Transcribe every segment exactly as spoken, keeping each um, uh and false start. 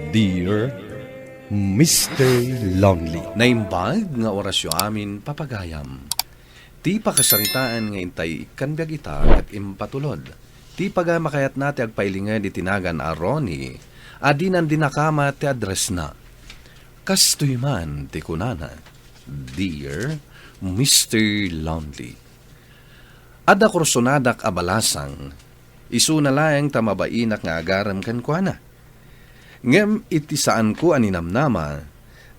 Dear Mister Lonely. Naimbag nga orasyo amin, papagayam. Ti pakasaritaan nga intay ikkan biag ita ket impatulod. Ti pagamakayatna ti agpailinged iti nagan a Ronnie, a dinan dinakama ti addressna. Kastoy man ti kunana, "Dear Mister Lonely." Adda kursonadak a balasang, isuna laeng ta mabainak nga agarem kenkuana. Ngem iti saanko a ninamnama,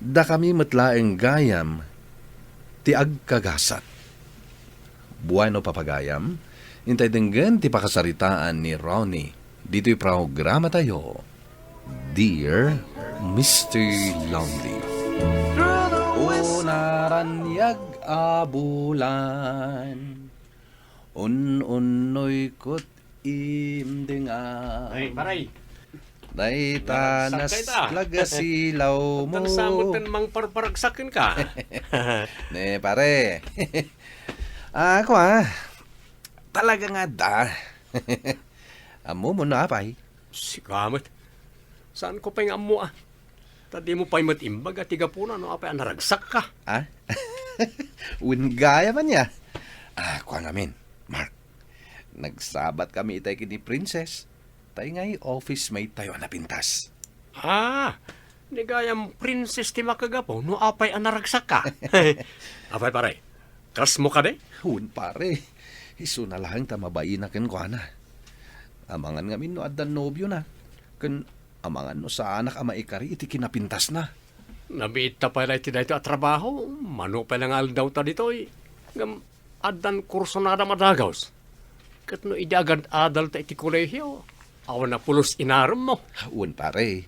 dakami met laeng gayam ti agkagasat. Bueno, papagayam, intay denggen ti pakasaritaan ni Ronnie ditoy programatayo, Dear Mister Lonely. O naraniag a bulan, un-unnoy ket imdengam. Ay, paray. Dayta Naragsak ka ita. Naglaga silawmo. Tan sa mo ten mangparparagsak kenka. Ne, pare. Ah, ako, ah. Talaga nga da. Ammo mo na, apay. Sika met. Saan ko pay nga ammo, ah? Ta di mo pay met imbag a ti gapuna no apay a naragsak ka. Ah? Wen gayam aya. Ah, kua ngamin, Mark. Nagsabat kami itay ken ni Princess. Tay ngay office mate tayo a napintas. Ah, ni gayam Princess ti makagapu no apay a naragsak ka. Apay pare, crush mo kadi? Wen pare, isuna laeng ta mabainak kenkuana. Amangan ngamin no addan nobiona, ken amangan no saanak a maikari iti kinapintasna. Nabiitta pay la iti daytoy a trabaho, mano pay la nga aldawta ditoy. Ngem addan kursonadam a dagus. Ket no idi agad-adalta iti kolehio, awan a pulos inaremmo. Wen pare,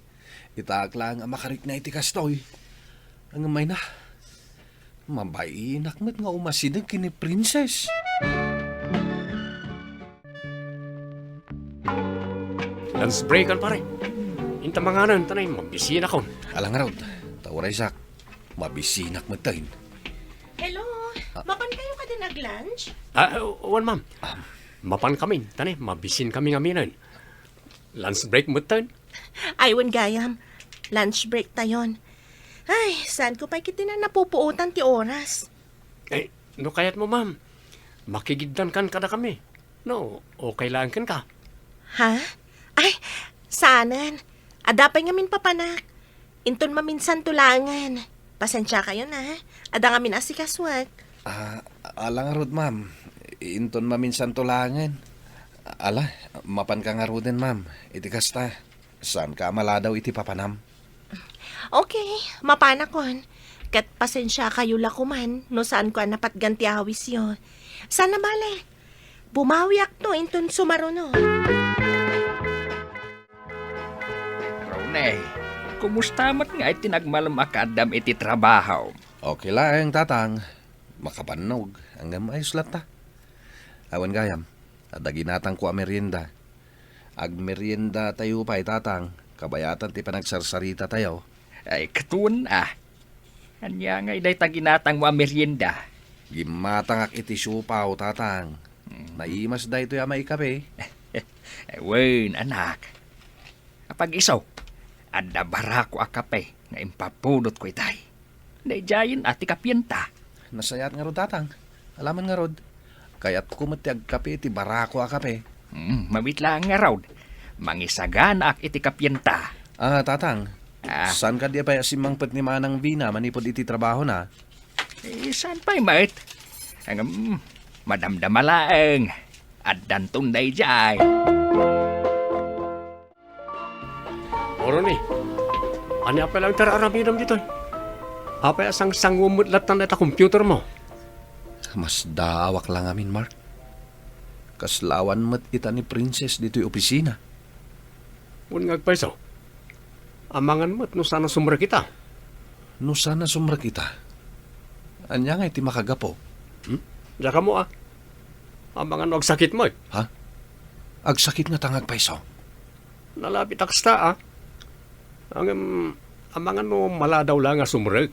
itaak laeng a makarikna iti kastoy. Ngem mayna, mabainak met nga umasideg ken ni Princess. Lunch break-an, pare. Inta manganen, ta nay, mabisinakon. Ala ngarud, ta uray siak, mabisinak metten. Hello, Ah. mapan kayo kadi nag-lunch? Ah, wen, ma'am. Ah. Mapan kami, ta nay, mabisin kami ngaminen. Lunch break metten. Ay, wen gayam. Lunch break tayon. Ay, saan ko pay ket ti napupuotan ti oras? Eh, no kayat mo, ma'am, makigiddan kan kada kami. No, okay lang kenka. Ha? Ay, saanen. Adda pay ngamin papanak. Inton maminsan to laengen. Pasensia kayo na. Adda ngamin asikasuek. Ah, ala ngarud, ma'am. Inton maminsan to laengen. Ala, mapan ka ngaruden, ma'am. Iti kasta, saan ka maladaw iti papanam? Okay, mapanakon. Ket pasensia kayo la koman no saan ko a napatgan ti awisyo. Sana bale, bumawiak to inton sumaruno. Ronnie, kumusta met nga iti nagmalem a kaaddam iti trabaho? Okay laeng, Tatang. Makabannog, ngem ayos latta. Awan gayam, adda ginatangko a merienda. Agmerienda tayo pay, Tatang, kabayatan ti panagsarsarita tayo. Ay, katon, ah. Ania nga iday ta ginatang mo a merienda? Gimmatangak iti siopaw, Tatang. Mm. Naimas daytoy a maikape. Wen, anak. Apag-iso, adda barako a kape nga impapudotko itay. Daydiayen a ti kapienta. Nasayaat ngarud, Tatang. Alaman ngarud, kayatko met ti agkape iti barako a kape. Hmm, mamit laeng ngarud. Mangisaganaak iti kapienta. Ah, Tatang, Ah. saan kadi a pay a simmangpet ni Manang Vina manipud iti trabahona? Eh, saan pay met? Ngem, madamdama laeng. Addanton daydiay. O Ronnie, ania pay laeng ti ar-aramidem ditoy? Apay a sangsanguem met latta dayta computer mo? Masdaawak la ngamin, Mark. Kasla awan met ita ni Princess ditoy opisina. Wen nga agpayso, amangan met no saan a sumrek ita. No saan a sumrek ita? Ania ngay ti makagapu? Hmm? Diak ammo, ah. Amangan no agsakit met. Ha? Agsakit ngata nga agpayso? Nalabit a kasta, ah. Ngem, amangan no maladaw la nga sumrek.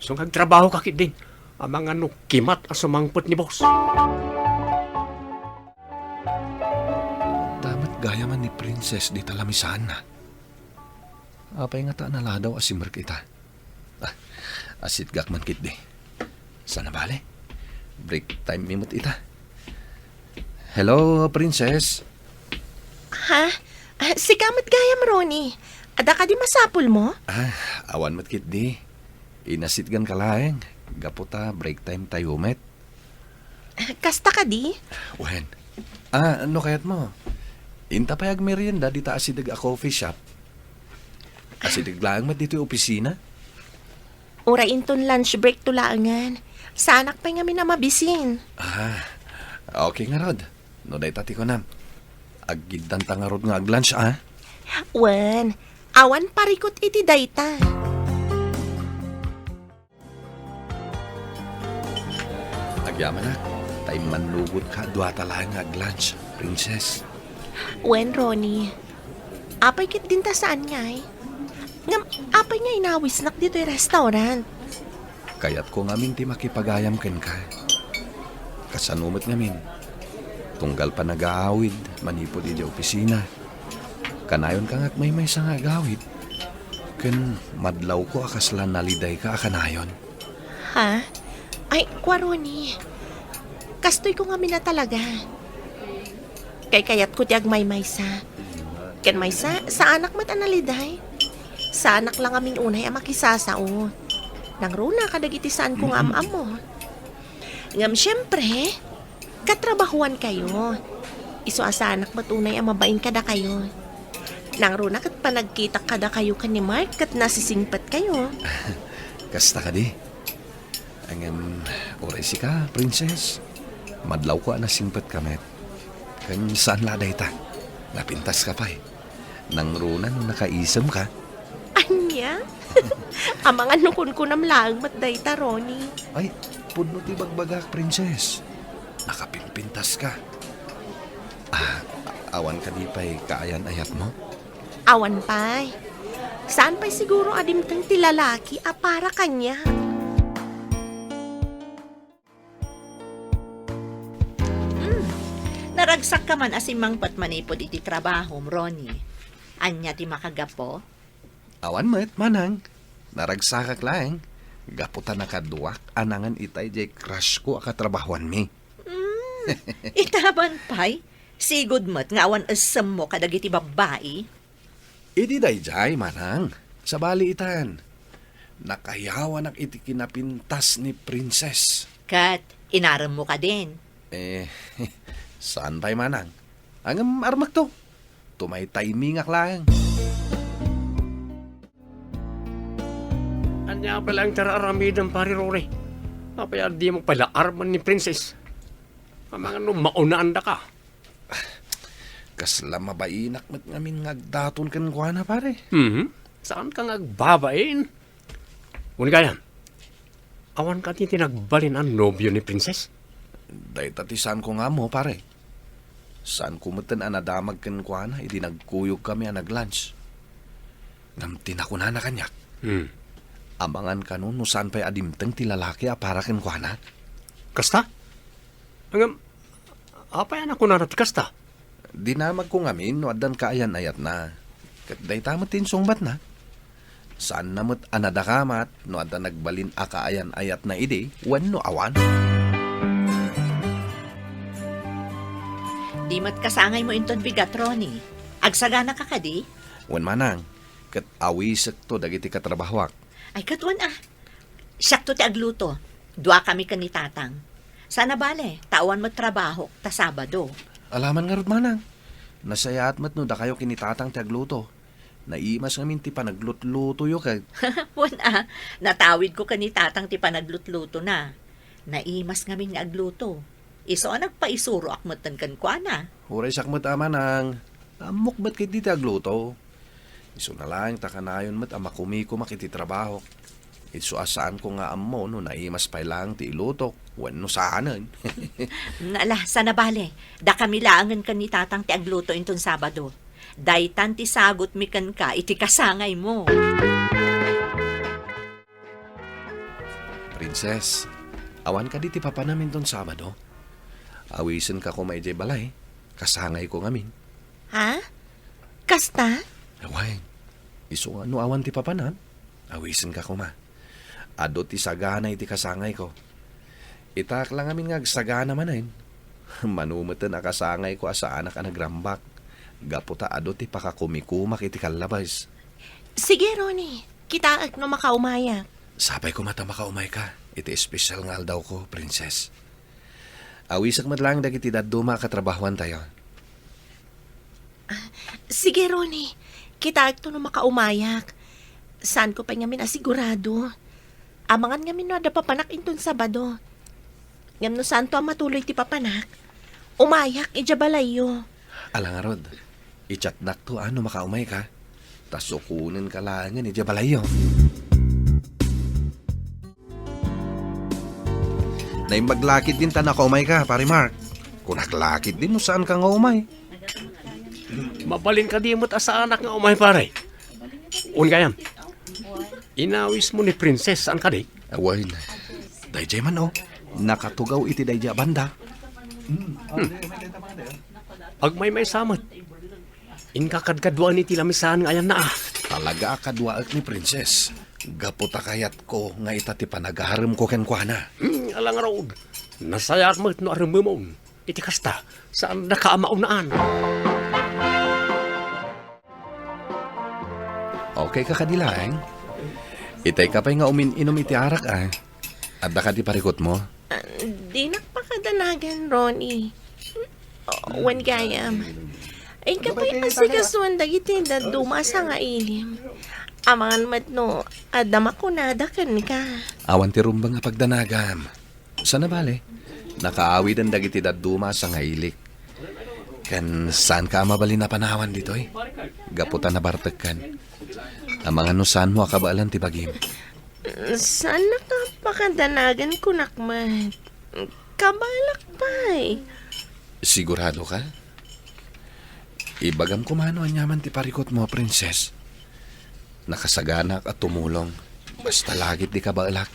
Isu nga agtrabaho ka ketdin, amangan no kimat a sumangpet ni boss. Adda met gayam ni Princess dita lamisaanna. Apay ngata a naladaw a simrek ita? Ah, asitgak man ketdi. Sana bale, break time mi met ita. Hello, Princess. Ha? Ah, sika met gayam, Ronnie. Adda kadi masapulmo? Ah, awan met ketdi. Inasitganka laeng, gapu ta break time tayo met. Ah, kasta kadi? Wen. Ah, no kayatmo, inta pay agmerienda dita asideg a coffee shop. Asideg laeng met ditoy opisina. Uray inton lunch break to laengen. Saanak pay ngamin a mabisin. Ah, okay ngarud. No dayta ti kunam, aggiddanta ngarud nga aglunch, ah. Wen, awan parikut iti dayta. Agyamanak, ta immannugotka a duata laeng nga aglunch, Princess. Wen, Ronnie. Apay ket dinta saan ngay? Ngem, apay nga inawisnak ditoy restaurant? Kayatko ngamin ti makipagayam kenka. Kasano met ngamin? Tunggal panagaawid manipud idiay opisina, kanayonka nga agmaymaysa nga agawid. Ken madlawko a kasla nalidayka a kanayon. Ha? Ay, kua, Ronnie. Kastoyko ngamin a talaga. Kaykayatko ti agmaymaysa. Ken maysa, saanak met a naliday. Saanak la ngamin unay a makisasao. Nangruna kadagiti saanko nga am-ammo. Ngem siempre, katrabahuankayo. Isu a saanak met unay a mabain kadakayo. Nangruna ket panagkitak kadakayo ken ni Mark ket nasisingpetkayo. Kasta kadi? Ngem, uray sika, Princess, madlawko a nasingpetka met. Ken saan la dayta, napintaska pay. Nangruna no nakaisemka. Ania? Amangan no kunkunam laeng met dayta, Ronnie. Ay, pudno ti bagbagak, Princess. Nakapimpintaska. Ah, awan kadi pay kaayan-ayatmo? Awan pay. Saan pay siguro a dimteng ti lalaki a para kaniak? Hmm. Naragsakka man a simmangpet manipud iti trabahom, Ronnie. Ania ti makagapu? Awan met, manang. Naragsakak laeng. Gapu ta nakaduak a nangan itay diay crush ko a katrabahuanmi. Hmm. Itaban pay? Sigud met nga awan essemmo kadagiti babbai? Idi daydiay, manang, sabali itan, nakayawanak iti kinapintas ni Princess. Ket inaremmo kadin? Eh, saan pay, manang? Ngem armakto. Tumaytaymingak laeng. Ania pay laeng ti ar-aramidem, Pare Rory? Apay a dimo pay la armen ni Princess? Amangan no maunaan daka. Kasla mabainak met ngamin nga agdaton kenkuana, pare. Mhm. Saanka nga agbabain? Wen gayam, awan kadi ti nagbalin a nobio ni Princess? Dayta ti saanko nga ammo, pare. Saanko metten a nadamag kenkuana idi nagkuyogkami a naglunch. Ngem ti nakunana kaniak, Hmm. amangan kano no saan pay a dimteng ti lalaki a para kenkuana. Kasta? Ngem, apay a nakunana ti kasta? Dinamagko ngamin no addan kaayan-ayatna. Ket dayta met ti insungbatna. Saanna met a nadakamat no adda nagbalin a kaayan-ayatna idi wenno awan. Di met kasangaymo inton bigat, Ronnie. Agsaganaka kadi? Wen manang, ket awisekto dagiti katrabahoak. Ay, ket wen a. Siakto ti agluto. Duakami ken ni Tatang. Sana bale, ta awan met trabahok ta Sabado. Alaman ngarud, manang. Nasayaat met no dakayo ken ni Tatang ti agluto. Naimas ngamin ti panaglutlutoyo ket Wen a, natawidko ken ni Tatang ti panaglutlutona. Naimas ngamin nga agluto. Isu a nagpaisuroak metten kenkuana. Uray siak met a manang, ammok met ketdi ti agluto. Isuna laeng ta kanayon met a makumikumak iti trabahok. Isu a saanko nga ammo no naimas pay laeng ti ilutok wenno saanen. Ala, sana bale, dakami laengen ken ni Tatang ti agluto inton Sabado. Daytan ti sagutmi kenka iti kasangaymo. Princess, awan kadi ti papanam inton Sabado? Awisenka koma idiay balay, kasangayko ngamin. Ha? Kasta? Wen. Isu nga no awan ti papanak, awisenka koma. Adu ti sagana iti kasangayko. Itak la ngamin nga agsagana manen. Mano meten a kasangayko a saanak a nagrambak. Gapu ta adu ti pakakumikumak iti kallabes. Sige, Ronnie. Kitaek no makaumayak. Sapay koma ta makaumayka iti espesyal nga aldawko, Princess. Awisek met laeng dagiti dadduma a katrabahoantayo. Ah, sige, Ronnie. Kitaekto no makaumayak. Saanko pay ngamin a sigurado. Amangan ngamin no adda papanak inton Sabado. Ngem no saanto a matuloy ti papanak, umayak idiay balayyo. Ala ngarud, i-chatnakto a no makaumayka. Ta sukonenka laengen idiay balayyo. Naimbag la ketdin ta nakaumayka, Pare Mark. Kunak la ketdin no saanka nga umay. Mabalin kadi met a saanak nga umay, pare? Wen gayam. Inawismo ni Princess, saan kadi? Wen. Daydiay man, oh. Nakatugaw iti daydiay a banda. Hmm. Agmaymaysa met. Inka kadkaduaen iti lamisaan nga ayanna, ah. Talaga a kaduaek ni Princess. Gapu ta kayatko nga ita ti panagaremko kenkuana. Hmm, ala ngarud. Nasayaat met no aremmemon. Iti kasta, saandaka a maunaan. Okay ka kadi laeng? Itay ka pay nga umin-inum iti arak, ah. Adda kadi parikutmo? Ah, dinak pakadanagan, Ronnie. Oh, wen gayam. Inka pay asikasuan dagiti dadduma a sangailim. Amangan met no adda makunada kenka. Awan ti rumbeng a pagdanagam. Saan a bale, nakaawiden dagiti dadduma a sangailik. Ken saanka a mabalin a panawan ditoy? Gapu ta nabartekkan. Amangan no saanmo a kabaelan ti bagim. Saannak a pakadanagan, kunak met. Kabaelak pay. Sigurado ka? Ibagam koma no aniaman ti parikutmo, Princess. Nakasaganak a tumulong. Basta la ketdi kabaelak.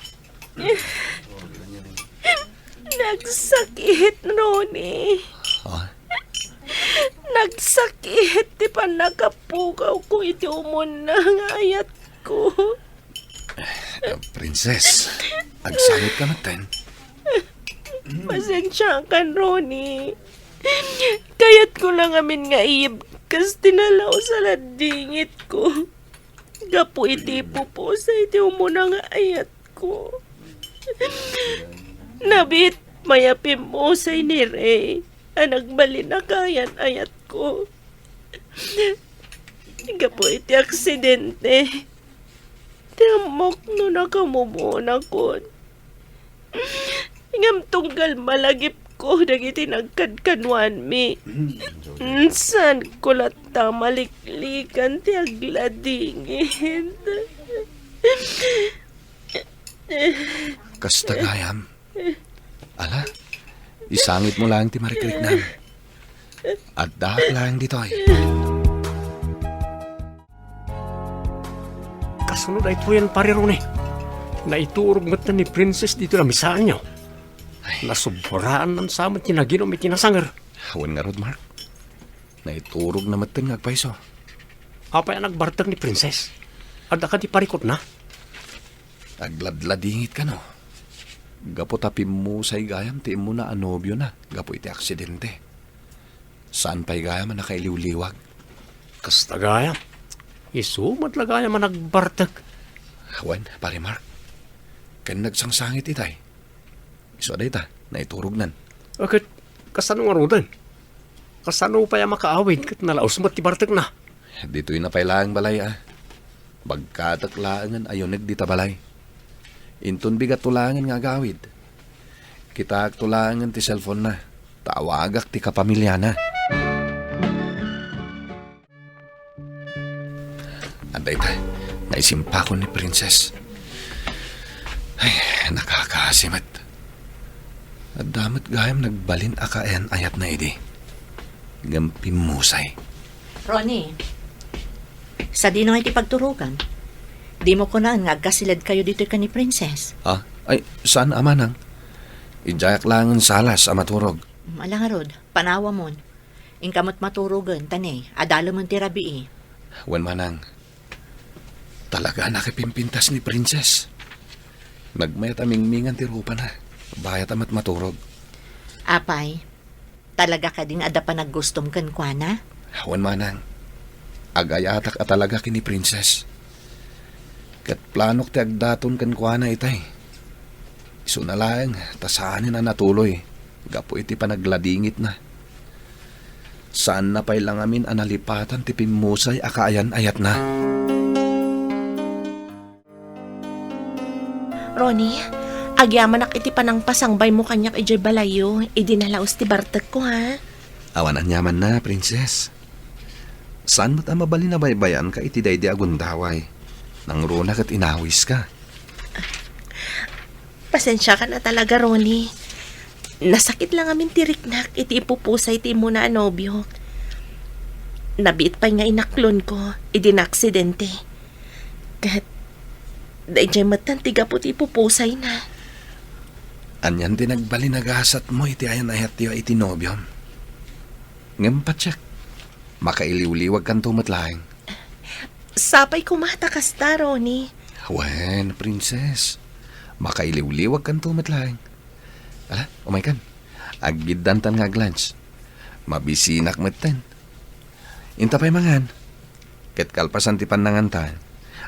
Nagsakit, Ronnie. Ah? Nagsakit ti pannakapugawko iti umuna nga ayatko. Eh, Princess, agsangitka metten. Pasensiakan, Ronnie. Kayatko la ngamin nga iyibkas ti nalaus a ladingitko. Gapu iti ipupusay ti umuna nga ayatko. Nabiit pay a pimmusay ni Ray a nagbalin a kayan-ayatko. Gapu iti aksidente, ti ammok no nakamubuonakon. Ngem tunggal malagipko dagiti nagkadkaduanmi, saanko latta a maliklikan ti agladingit. Kasta gayam. Ala, isangitmo laeng ti marikriknam. Addaak laeng ditoy. Kasano daytoyen, Pare Ronnie? Naiturog metten ni Princess ditoy lamisaanyo. Ay. Nasobraan sa met ti naginum iti nasanger. Wen ngarud, Mark. Naiturogna metten nga agpayso. Apay a nagbartek ni Princess? Adda kadi parikutna? Agladladingit kano. Gapu ta pimmusay gayam ti immuna a nobiona gapu iti aksidente. Saan pay gayam a nakailiwliwag. Kasta gayam. Isu met la gayam a nagbartek. Wen, Pare Mark. Ken nagsangsangit itay. Isu a dayta, naiturognan. A ket, kasano ngaruden? Kasano pay a makaawid ket nalaus met ti bartekna? Ditoyna pay laeng balay, a. Bagkatek laengen a yuneg dita balay. Inton bigatto laengen nga agawid, kitaekto laengen ti cellphone-na, ta awagak ti kapamiliana. Adda ita, naisimpakon ni Princess. Ay, nakakaasi met. Adda met gayam nagbalin a kaayan-ayatna idi. Ngem pimmusay. Ronnie, sadino nga iti pagturogam? Dimo kunaan nga agkasiledkayo ditoy ken ni Princess? Ah, ay, saan a manang. Idiayak laengen salas a maturog. Mm, ala ngarud, panawamon. Inka met maturogen, ta ne, adalemen ti rabii. Wen manang. Talaga a nakipimpintas ni Princess. Nagmayat a mingmingan ti rupana. Bayat a met maturog. Apay, talaga kadi nga adda panaggustom kenkuana? Wen, manang. Agayatak a talaga ken ni Princess. Ket planok ti agdaton kenkuana itay. Isuna laeng ta saanen a natuloy gapu iti panagladingitna. Saanna pay la ngamin a nalipatan ti pimmusay a kaayan-ayatna. Ronnie, agyamanak iti panangpasangbaymo kaniak idiay balayyo idi nalaus ti bartekko, ha? Awan aniamanna, Princess. Saan met a mabalin a baybayanka iti daydi a gundaway? Nangruna ket inawiska. Pasensiakan a talaga, Ronnie. Nasakit la ngamin ti riknak iti ipupusay ti immuna a nobiok. Nabiit pay nga inaklonko idi naaksidente. Ket daydiay metten ti gapu ti ipupusayna. Anian ti nagbalin a gasatmo iti ayan-ayatyo iti nobiom? Ngem patiek, makailiwliwagkanto met laeng. Sapay koma ta kasta, Ronnie. Wen, Princess, makailiwliwagkanto met laeng. Ala, umaykan. Aggiddantan nga ag-lunch. Mabisinak metten. Inta pay mangan. Ket kalpasan ti pannanganta,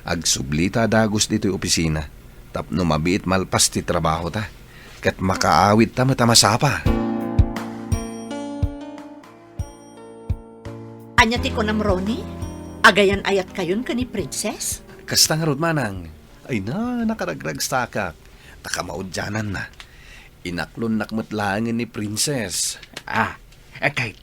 agsublita a dagus ditoy opisina tapno mabiit malpas ti trabahota ket makaawidta met a masapa. Ania ti kunam, Ronnie? Agayan-ayatkayon ken ni Princess? Kasta ngarud, manang. Ay na, nakaragragsakak. Ta kamaudiananna. Inaklonnak met laengen ni Princess. Ah, eh, kay,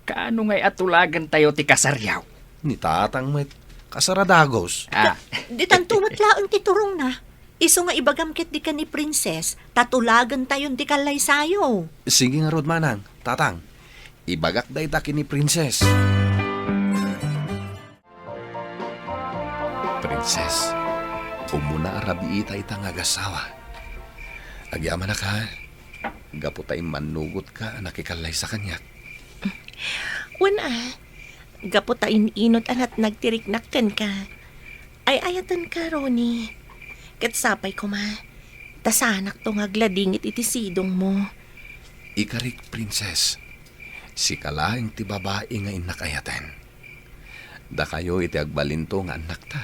kaano ngay a tulagentayo ti kasaryo? Ni tatang met, kasar a dagus. Ah. Ditanto met laeng ti turongna. Isu nga ibagam ketdi ken ni Princess, ta tulagentayon ti kallaysayo. Sige ngarud, manang, tatang. Ibagak dayta ken ni Princess. Princess, umuna a rabiita ita nga agasawa. Agyamanak, ha? Gapu ta immannugotka a nakikallaysa kaniak. Wen a, gapu ta in-inut a natnag ti riknak kenka. Ay-ayatenka, Ronnie. Ket sapay koma, ta saanakto nga agladingit iti sidongmo. Ikarik, Princess. Sika laeng ti babai nga innak ayaten. Dakayo iti agbalinto nga annakta.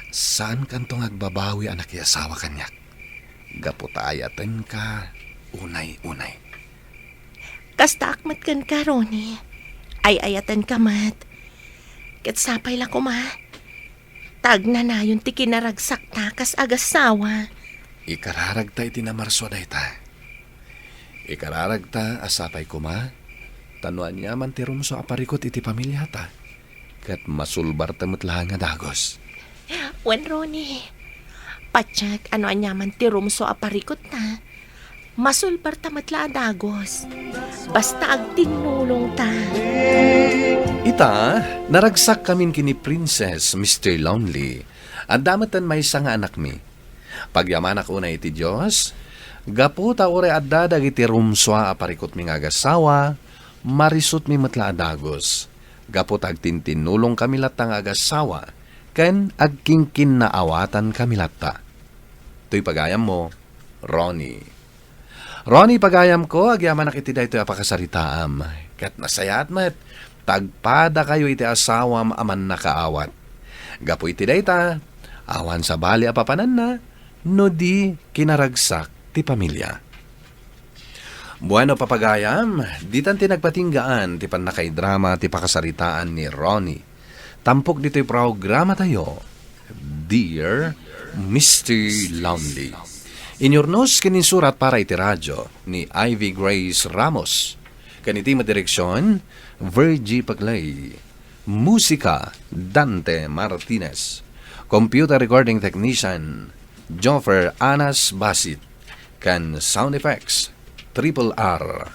Saankanto nga agbabawi a nakiasawa kaniak, gapu ta ayatenka unay-unay. Kastaak met kenka, Ronnie. Ay-ayatenka met. Ket sapay la koma, ta agnanayon ti kinaragsakta kas agasawa. Ikararagta iti namarso a dayta. Ikararagta a sapay koma, ta no aniaman ti rumsua a parikut iti pamiliata, ket masulbarta met laeng a dagus. Wen, Ronnie, patiek a no aniaman ti rumsua a parikutta, masulbarta met la a dagus. Basta agtinnulongta. Ita, naragsakkamin ken ni Princess, Mister Lonely. Adda metten maysa nga anakmi. Pagyamanak unay iti Dios, gapu ta uray adda dagiti rumsua a parikutmi nga agasawa, marisutmi met la a dagus, gapu ta agtintinnulongkami latta nga agasawa ken agkinkinnaawatankami latta. Toy pagayammo, Ronnie. Ronnie, pagayamko, agyamanak iti daytoy a pakasaritaam. Ket nasayaat met, ta agpadakayo iti asawam a mannakaawat. Gapu iti dayta, awan sabali a papananna, no di kinaragsak ti pamilia. Bueno, papagayam, ditan ti nagpatinggaan ti pannakaidrama ti pakasaritaan ni Ronnie. Tampok ditoy programatayo, Dear Mister Lonely. Inyurnos ken insurat para iti radio ni Ivy Grace Ramos. Ken iti madireksion, Virgie Paclay. Musika, Dante Martinez. Computer recording technician, Joffer Anas Basit. Ken sound effects, Triple R.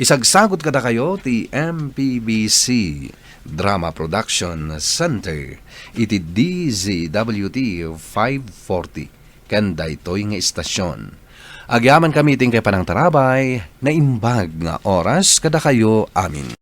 Isagsagut kadakayo ti M P B C Drama Production Center iti D Z W T five forty ken daytoy nga istasyon. Agyamankami iti inkay panangtarabay, naimbag nga oras kadakayo amin.